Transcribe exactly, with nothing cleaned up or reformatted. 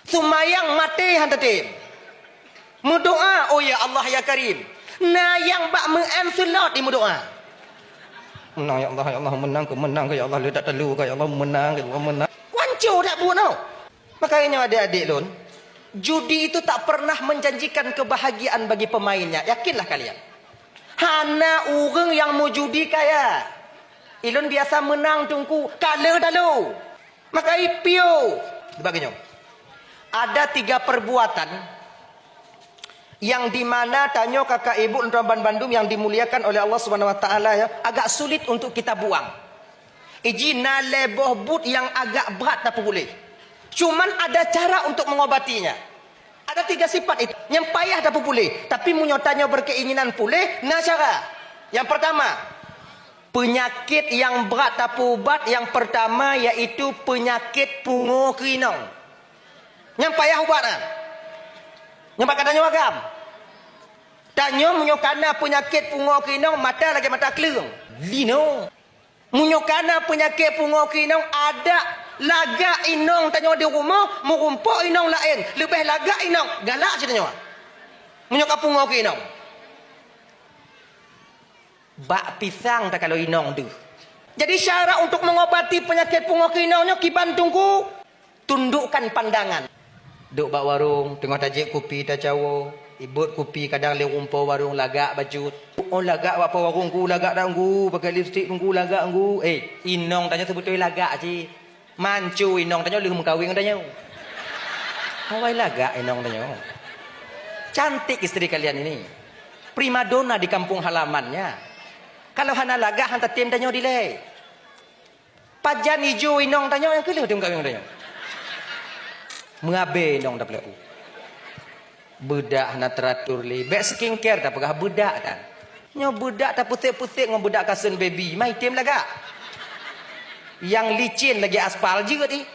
Seumayang maté han tatem. Meudoa, "Oh ya Allah ya Karim." Na nyang bak meu'en seulôt di meudoa. "Meunang ya Allah, ya Allah, meunang keu, meunang keu ya Allah, le that talu keu ya Allah, meunang keu ya Allah, meunang." Kuanco dak bunoe. Makanya adek-adek lôn, judi itu tak pernah menjanjikan kebahagiaan bagi pemainnya. Yakinlah kalian. Hana ureuëng nyang meujudi kaya. Ilôn biasa meunang teungku, kale dalu. Maka ipio. Sebagainya. Ada tiga perbuatan yang dimana tanyoe kakak ibu dan bandum yang dimuliakan oleh Allah Subhanahu Wa Taala ya, agak sulit untuk kita buang. Iji na lé boh buet nyang agak brat tapeupuléh. Cuman ada cara untuk mengobatinya. Ada tiga sifat itu nyang payah tapeupuléh. Tapi meunyoe tanyoe berkeinginan puléh, na cara. Yang pertama, penyakit yang brat tapeubat yang pertama yaitu penyakit pungo keu inong. Nyang payah ubat na. Nyang bak tanyoe agam. Tanyoe meunyoe kana penyakit pungo keu inong, mata lagée mata kleueng. Lino. Meunyoe kana peunyakét pungo keu inong, adak lagak inong tanyoe di rumoh, meurumpok inong laén, leubeh lagak inong, galak cit tanyoe. Meunyoe ka pungo keu inong. Bak pisang takalon inong deuh. Jadi syarat untuk mengobati penyakit pungo keu inong nyoe kiban teungku. Tundukkan pandangan. Duek bak warong, teungoh tajép kupi tacawoe. Ibot kupi kadang lé rumpok warong lagak bacut. Oh lagak bak po warong ku lagak dak nggu, pakai lipstik nggu lagak nggu. Eh, inong tanyoe seubeutôi lagak cit. Mancu inong tanyoe lheueh meukawen ngon tanyoe. Awai lagak inong tanyoe. Cantik istri kalian ini. Primadona di kampung halamannya. Kalau hana lagak han tatem tanyoe dilée. Pajan ijo inong tanyoe nyang keuh lheueh teuh meukawen tanyoe. Meuabée inong tapeuleupeu. Beudak hana teratur lé. Bék skincare tapeugah beudak tan. Nyoe beudak tapeusek-peusek ngon beudak kasen baby, mai tem lagak. Nyang licin lagée aspal jeuet ih.